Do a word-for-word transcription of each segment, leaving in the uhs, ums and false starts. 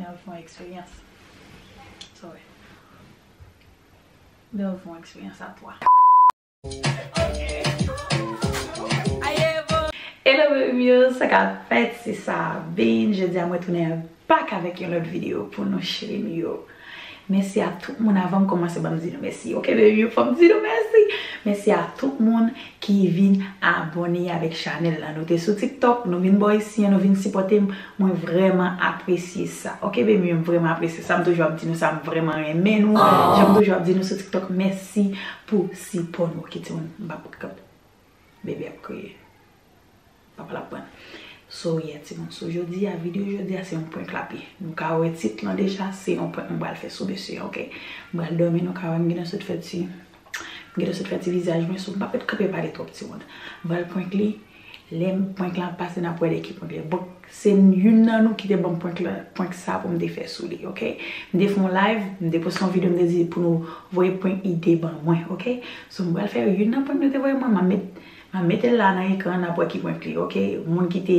Mwen al fè yon eksperyans. Sorry. Mwen al fè yon eksperyans a twa. Hello baby yo, sa k ap fèt? Se Sabine. Jodi a mwen tounen back avèk yon lòt videyo pou nou cheri m yo. Mèsi a tout moun, avan m kòmanse ban m di nou mèsi. Ok baby yo, fò m di nou mèsi. Mèsi a tout moun ki vin abòne avèk chanèl la. Nou te sou TikTok, nou vin bò isi an, nou vin sipòte m. Mwen vrèman apresye sa. Ok baby, m vrèman apresye sa. M toujou ap di nou sa, m vrèman renmen nou. Jan m toujou ap di nou sou TikTok, mèsi pou sipò nou. Ok timoun, m pa pot kòd. Bebe ap kriye. Papa l ap pran. So yeah timoun, so jodi a, videyo jodi a se yon prank l ap ye. Nou ka wè tit lan deja, se yon prank m pral fè sou mesye, ok? M pral dòmi, nou ka wè m gentan sot fè ti M gentan sot fè ti vizaj mwen sou, m p ap ret kanpe pale twòp timoun. M pral prank li. Lè m prank lan ap pase, n ap wè de ki prank li ye. Bon, se youn nan nou ki te ban m prank lan, prank sa pou m te fè sou li, ok? M te fè yon live, m te poste yon videyo, m te di pou nou voye prank ide ban mwen, ok? So, m pral fè youn nan prank nou te voye mwen, m ap met, m ap mete l la nan ekran, n ap wè ki prank li, ok? Moun ki te,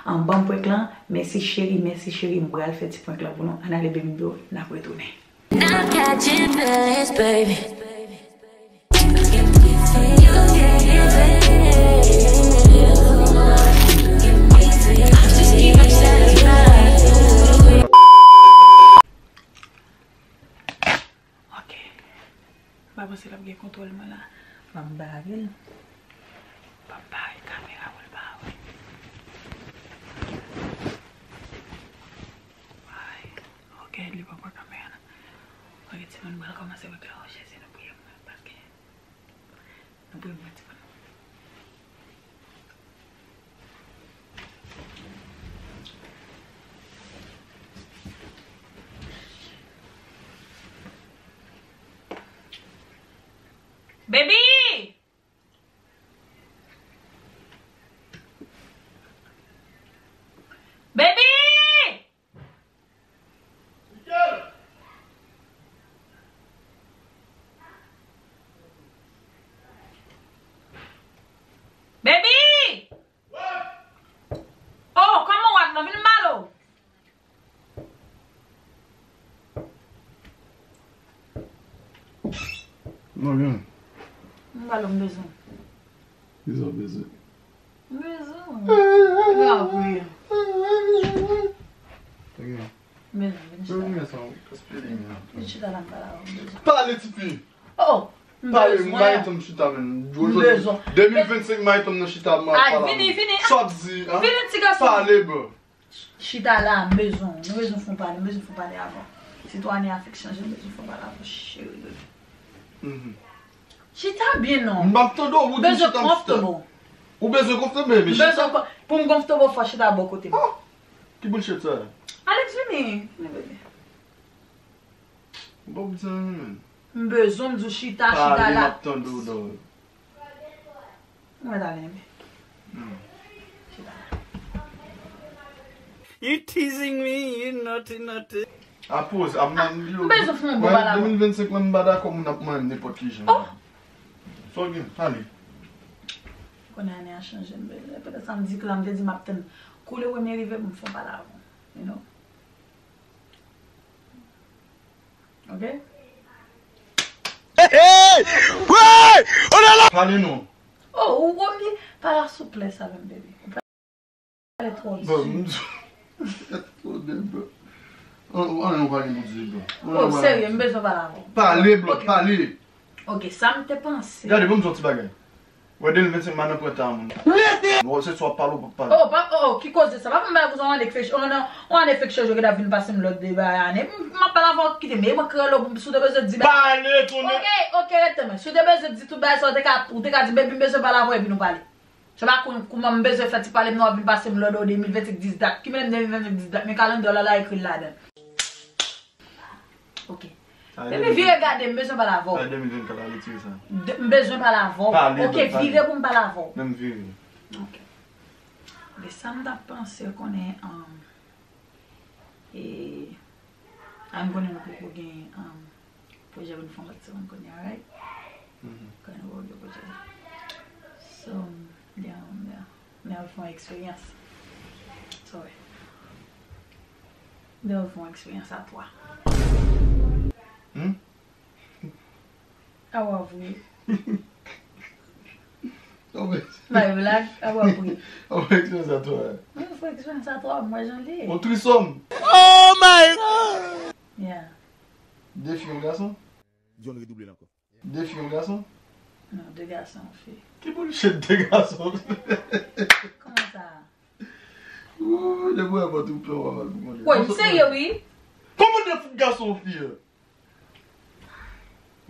um, ban m prank lan, mèsi cheri, mèsi cheri, m pral fè ti prank lan pou nou. Ann ale baby yo, n ap retounen. Now catching feelings, baby. Ok. M pa panse l ap gen kontwòl mwen la. Ban m bare l. Ban m bare kamera pou l pa wè. Ay, ok, li pa pran kamera la. Ok, timoun, m pral kòmanse reklè. O Jezi, nou priye mwen, paske nou priye mwen, timoun. Baby! Baby! Baby! Oh, kòman w ap nan? Vin m pale w. Non, vin. M pale w, m bezwen. Kisa w bezwen? M bezwen. Kisa w ap kriye? Ok. M bezwen, vin chita. Vin chita la, m pale avè w, m bezwen. Pale, tifi. Oh, m bezwen. Pale, m bay tan m chita, men. M bezwen. De mil vennsenk, m bay tan m nan chita, m ap pale avè w. Ay, vini, vini. Sa w ap di, an? Vini, ti gason. Pale, bro. Chita la, m bezwen w. Nou bezwen fè yon pale, m bezwen fè yon pale avè w. Sitwayen an fèk chanje, m bezwen fè yon pale avè w, cheri bebe. Mhm. Chita byen non. M ap tande w, ou di m chita, m chita. Ou bezwen konfòtab, bebe, chita. M bezwen kon-, pou m konfòtab, fò chita bò kote m. Ah! Ki bullshit sa? Alex, vini. Vini, bebe. Ou p ap di anyen, menm. M bezwen m di w chita, chita la. Pale, m ap tande w, dog. Mwen ta renmen. Hmm. Chita la. You teasing me, you naughty, naughty. A poz, a m nan yo. M bezwen fè yon bon pale avè w. De mil vennsenk lan, m pa dakò moun ap manyen m nenpòt ki jan. Oh! Sa w gen? Ale. Kounye a ane a chanje, m bezwen. Petèt sa m di k la, m te di m ap tann kou le premye rive pou m fè yon pale avè w. You know? Ok? Hey, hey! Wey! Oh la la! Pale non. Oh, ou, ou, pale a souplè sa menm, baby. Ou pale twò di. Bon, m di, tande, bro. An, an, nou pa gen pou di, bro. Oh, serye, m bezwen pale avè w. Pale, bro, pale. Ok, sa m te panse. Gade, ban m di w yon ti bagay. Wè, de mil vennsenk, m a nan pran tan moun. Bon, se swa pale ou pa pale. Oh, pa, oh, oh, ki koze sa? Pa fè m bagay konsa, yon ane k fèk, oh, non, yon ane fèk chanje, ou gentan vin pase m lòd de bagay ane. M, m ap pale avè w, kite m, e mwen k rele w, si w te bezwen di bagay. Pale, tounen. Ok, ok, rete men. Si w te bezwen di tout bagay sa, ou te ka, ou te ka di, baby, m bezwen pale avè w, epi nou pale. Se pa kou-, kouman m bezwen fè ti pale m nan, w ap vin pase m lòd, oh, de mil vennsenk dis dat. Ki menm de mil vennsenk dis dat, men kalandriye w la, la ekri l ladan. Ok. Baby, vire gade m, bezwen pale avè w. Sa e de mil vennkat la, retire sa. De, m bezwen pale avè w. Pale, ok, pale. Vire pou m pale avè w. Menm vire. Ok. Men sa m t ap panse, konnen, um, e, a, m konnen nou poko gen, um, pwojè pou n fè yon lòt semèn kounye a, right? Mhm. Konnen nou poko gen pwojè. So, yeah, yeah. Men al fè yon eksperyans. Sorry. Devan fè yon eksperyans a twa. Hmm? A w ap ri. Bay blag, a w ap ri. Yon eksperyans a twa. Mwen fè eksperyans a twa, mwen jan li ye. Yon trisòm. Oh my God! Yeah. De fi, yon gason? John redouble l ankò. De fi, yon gason? Non, de gason, yon fi. Ki bullshit de gason? Kòman sa? Ooh, depi w wè mwen tou pè w pa mal pou mwen. Woy, m serye wi. Kòman de fout gason, yon fi?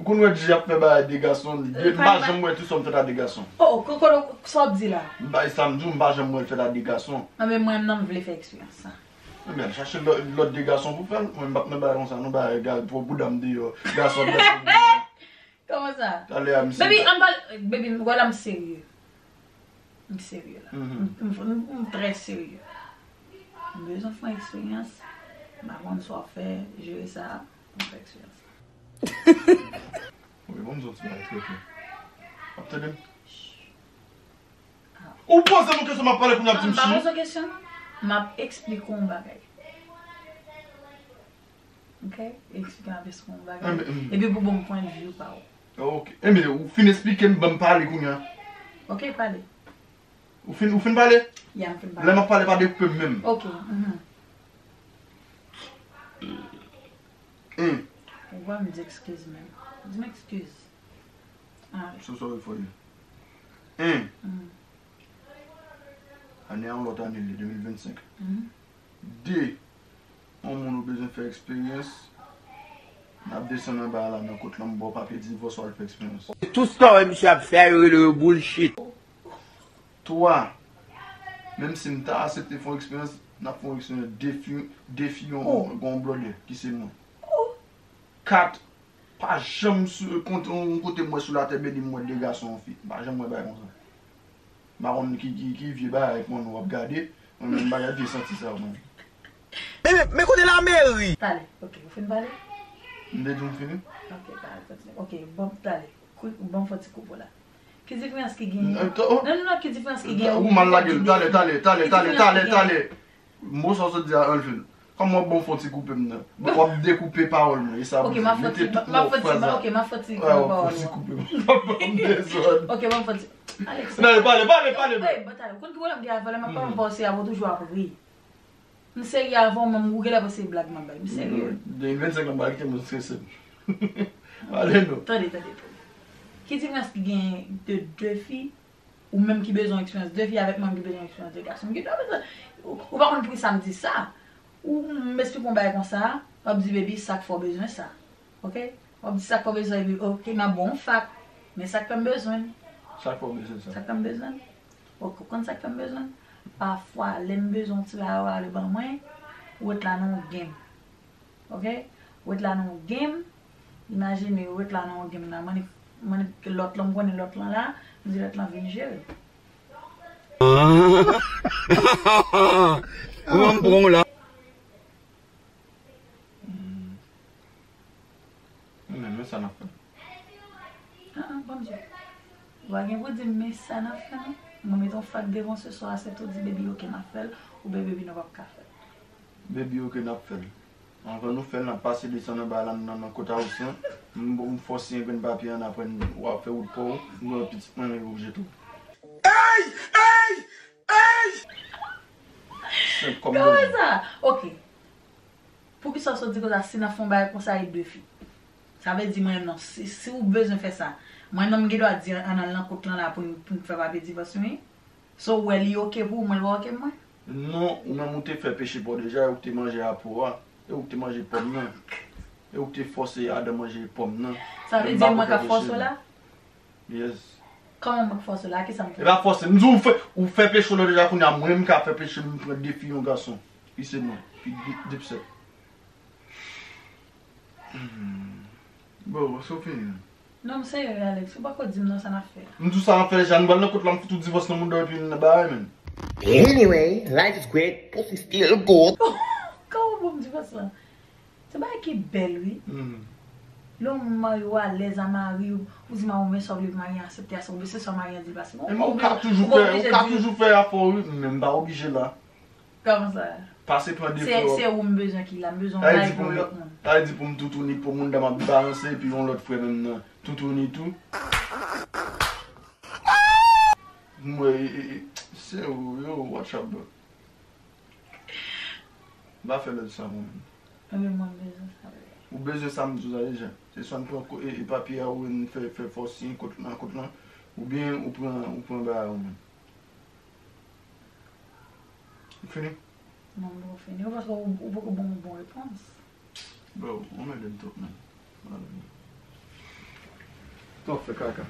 Ou konn wè Dji ap fè bagay de gason, m pa janm wè trisòm fèt a de gason. Oh, oh, kòkòt, sa w ap di la? M bay sa m di w, m pa janm wè l fèt a de gason. Anben mwen menm m vle fè eksperyans sa. Ebyen, chache lòt, lòt de gason pou fè l. Mwen, m p ap nan bagay konsa, non, bagay, gad, twò bouda m deyò. Gason ap bat bouda m. Kòman sa? Talè a, misye. Baby, ann pale, baby, wè la, m serye. M serye la. Mhm. M, m, m, m trè serye. M bezwen fè yon eksperyans. M pa konn sa w ap fè, jere sa, m fè eksperyans la. Wi, bon, m di w ti bagay, trè klè. W ap tande m? Ou poze m yon kesyon, m ap pale kounye a, ap di m chi. Non, m pa poze w kesyon. M ap eksplike w yon bagay. Ok? Eksplike m ap eksplike w yon bagay. Epi pou bon pwen de vi pa w. Ok. Enben, ou fin eksplike m, ban m pale kounye a. Ok, pale. Ou fin, ou fin pale? Ya, m fin pale. Lè m ap pale, pa dekoupe m menm. Ok. Mhm. Hein. Ou pa m di excuse me. Di m excuse. Ah. So sorry for you. Hein. Mhm. Ane a yon lòt ane li, de mil vennsenk. Mhm. De, yon moun ou bezwen fè eksperyans, n ap desann anba la nan kot lan m ba w papye divòs ou al fè eksperyans. Tout sa w wè misye ap fè a, yo rele yo bullshit. Twa, menm si m ta aksepte fè yon eksperyans, n ap fè yon eksperyans de fi, de fi yon, yon blòdè ki se mwen. Kat, pa janm sou, kote, yon kote m wè sou latè beni m wè de gason yon fi. M pa janm wè bagay konsa. M pa konn ki, ki, ki vye bagay pòno w ap gade. Mwen menm m pa gade vye santi sa yo mwen. Men, men, men kote lameri? Pale. Ok, ou fin pale? M te di w m fini? Ok, pale, kontinye. Ok, bon, pale. Kou-, bon, fò ti koupe w la. Ki diferans ki genyen? Non, non, non, ki diferans ki genyen? Ou mal lage l. Talè, talè, talè, talè, talè, talè. Mo sa w sot di a, ann fin. Kòman w ap ban m fon ti koupe m nan? W ap dekoupe pawòl mwen, e sa m di. Mete tout fraz la. Ok, m ap fon ti koupe pawòl ou an. Ok, m ap fon ti. Alex. Non, pale, pale, pale. Ey, bataye, ou konn ki pwoblèm m gen avè w? Lè m ap pale, m pa w serye, apre w toujou ap ri. M serye avè w, men ou genlè panse se blag m ap bay. M serye. De mil vennsenk lan, m pa kite moun strese m. Pale non. Tande, tande, tande. Ki diferans ki genyen de de fi Ou menm ki bezwen eksperyans de fi avèk mwen ki bezwen eksperyans de gason. Ou, ou pa konn poukisa m di sa. Ou, m esplike yon bagay konsa, w ap di, "Baby, sa k fè w bezwen sa?" Ok? W ap di, "Sa k fè w bezwen?" Epi, ok, m ap ba w yon fak. Men sa k fè m bezwen l. Sa k fè w bezwen sa? Sa k fè m bezwen l. Ok, ou konn sa k fè m bezwen l? Pafwa, lè m bezwen yon ti bagay ou ale ban mwen, ou ret la nan yon game. Ok? Ou ret la nan yon game. Imajine, ou ret la nan yon game la. Mande, mande lòt lan, m konnen lòt lan la. M di lòt lan vin jere. Ou konprann la? Hmm. Men, men sa n ap fè. Ah, ah, bon Dye. Ou pa gen pou di m, men sa n ap fè, non? Mwen mete yon fak devan se swa, se tou di, "Baby, ok, m ap fè l," oubyen, "Baby, nou p ap ka fè l." Baby, ok, n ap fè l. Anvan nou fè l, n ap pase desann anba la, nan, nan kot Ayisyen. M, m fòse yon grenn papye an, apre n, w ap fè wout pa w, m gen yon pitit mwen, men oblije tou. Ey! Ey! Ey! Senp kòm bonbon. Kòman sa? Ok. Poukisa w sot di konsa, si n ap fè yon bagay konsa, e de fi? Sa vle di mwen menm non, si, si w bezwen fè sa, mwen menm m gen dwa di ann al nan kot lan la pou n, pou n fè papye divòs, wi. So, ou wè li ok pou ou, mwen l pa ok pou mwen? Non, ou menm ou te fè peche pa w deja, e ou k te manje apò a, e ou k te manje pòm nan, e ou k te fòse Adan manje pòm nan. Sa vle di mwen k ap fòse w la? Yes. Kòman mwen k fòse w la? Kisa m fè? E pa fòse. M di w fè, ou fè peche w la deja, kounye a mwen m ka fè peche m, m pran de fi yon gason. Ki se mwen. Ki de, dipsèt. Hmm. Bon, èske w fini? Non, m serye, Alex. Ou pako di m non sa n ap fè a. M di w sa n ap fè deja. Nou pral nan kot la, m fout ou divòs nan mouda w epi n nan bagay, men. Anyway, life is great, pussy still good. Kòman pou m divòs la? Se bagay ki bèl, wi. Hmm. Lè w mari, w alèz a mari w, ou di mari w men sa w vle pou mari an aksepte a, se sa mari an di l pase. Men ou ka toujou fè, ou ka toujou fè afè w, wi, men m pa oblije la. Kòman sa? Pase pran de frè w. Se ou m bezwen ki la, m bezwen yon live pou yon lòt moun. Sa vle di pou m toutouni pou moun dam ap balanse epi yon lòt frè menm nan toutouni tou. Mwen, e, e, e, se ou, yo, what's up, bro? M pa fè lòt sa mwen menm. Mwen menm mwen bezwen sa vre. Ou bezwen sa m di w la deja. Se swa n pran ko- e, e papye a ou n fè, fè fòs siyen kont lan, kont lan, oubyen ou pran, ou pran bagay ou menm. Ou fini? Non, m poko fini. Ou paske ou, ou poko ban m bon repons. Bro, ou mède m twòp, man. Twòp fè kaka.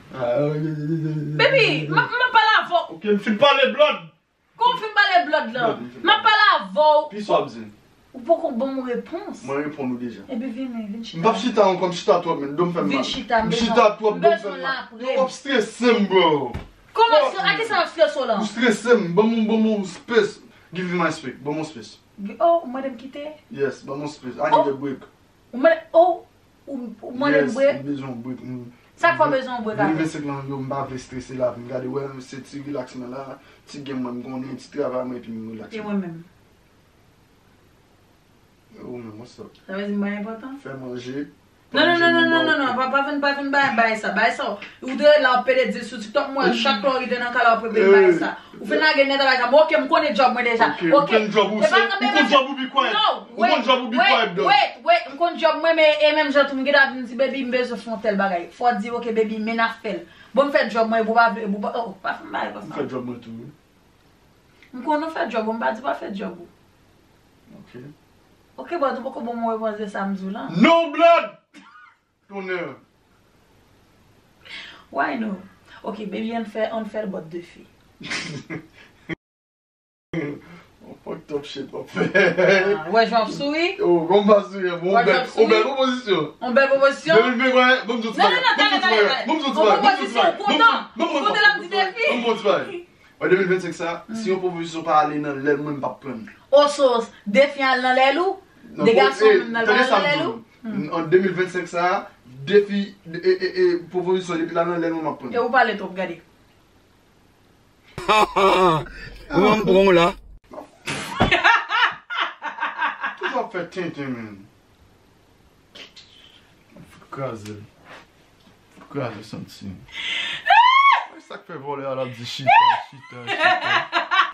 Baby, m ap, m ap pale avè w. Ok, m fin pale, blood. Kon w fin pale blood lan? M ap pale avè w. Ki sa w ap di? Ou poko ban m repons. Mwen reponn ou deja. Epi vini, vin chita. M p ap chita ankò, m chita twòp, men do m fè m mal. Vin chita, m bezwen, m bezwen lapre. Yo, w ap strese m, bro. Kòman, a kisa w ap strese w la? Ou strese m, ban m, ban m space. Give me my space, ban m space. Oh, ou mande m kite? Yes, ban m space. I need a break. Ou mande, oh, ou, ou mande m break? Yes, m bezwen yon break. Sa k fè w bezwen yon break avè m? De mil vennsenk lan, yo, m pa vle strese lavi m. Gade, wè, se ti relax mwen la, ti game mwen m konnen, ti travay mwen, epi m relax. E mwen menm? E ou menm, what's up? Sa vle di m pa enpòtan? Fè manje. Non, non, non, non, non, non, non, pa, pa vin, pa vin bay, bay sa, bay sa. Ou te la, w ap pede di sou TikTok, mwen, chak lè w rive nan kay la, w ap repete bay sa. Ou fin lage nèt avèk sa. Bon, ok, m konnen djob mwen deja. Ok, ou konn djob ou, se, ou konn djob ou, be quiet. Ou konn djob ou, be quiet, though. Wait, wait, wait, m konn djob mwen, men e menm jan tou, m gentan vin di, baby, m bezwen fè yon tèl bagay. Fò w di, ok, baby, men n ap fè l. Bon, m fè djob mwen, epi w pa vle, epi w pa, oh, pa fè m bagay konsa. M fè djob mwen tou, wi. M konn ou fè djob ou, m pa di w pa fè djob ou. Ok. Ok, but ou poko ban m yon repons de sa m di w lan. No blood! Tonnè! Why no? Ok, baby, ann fè, ann fè l but defi. On fucked up shit w ap fè. Ah, wè jan w ap souri? Oh, kòm pa souri, bon, on bèl, on bèl pwopozisyon. On bèl pwopozisyon? De mil ven, wè, ban m di w ti bagay. Non, non, non, talè, talè, talè. Ban m di w ti bagay. On pwopozisyon, ou kontan? Ou kontan lè m di defi? Ban m di w ti bagay. An de mil vennsenk sa, si yon pwopozisyon pa ale nan lèl mwen, m p ap pran l. Oso, defi al nan lèl ou? De gason menm nan al nan lèl ou? An de mil vennsenk sa, defi, e, e, e, pwopozisyon depi l al nan lèl mwen, m ap pran l. E ou pale twòp, gade. Ou ban m pran w la. Toujou ap fè tenten, menm. Fout kraze l. Fout kraze santi. Sa k fè vòlè a l ap di chita, chita, chita.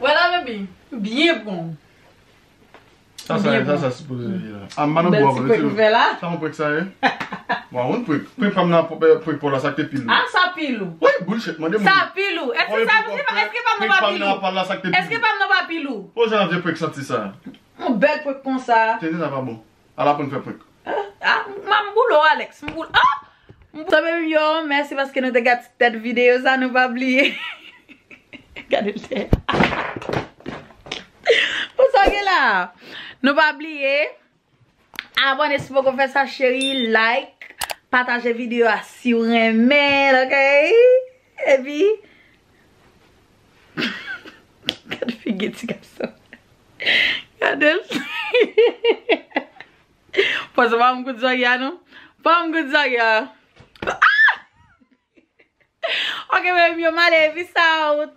Wè la, baby, byen pran. Sa, sa, sa, sa sipoze ye la. A, m pa nan bò avè l, se la. Sa yon prank sa ye? Bon, yon prank. Prank pa m nan, prank pa w la, sa k te pil ou. A, sa pil ou. Wi, bullshit, mande moun. Sa pil ou. Èske sa, èske pa m nan pa pil ou? Èske pa m nan pa pil ou? O, jan vye prank santi sa. Yon bèl prank konsa. Tenten sa pa bon. Al aprann fè prank. Ah, ah, m, m boule w, Alex. M boule, ah! M boule. So, baby yo, mèsi paske nou te gade tèt videyo sa, nou pa bliye. Gade l tè. Pou sa gen la. Nou pa bliye. Abòne si poko fè sa, cheri. Like. Pataje videyo a si w renmen l, ok? Epi, gade figi ti gason. Gade l. Panse pa m kout zòrye a, non? Pa m kout zòrye a. Ah! Ok, baby, yo, m ale, peace out.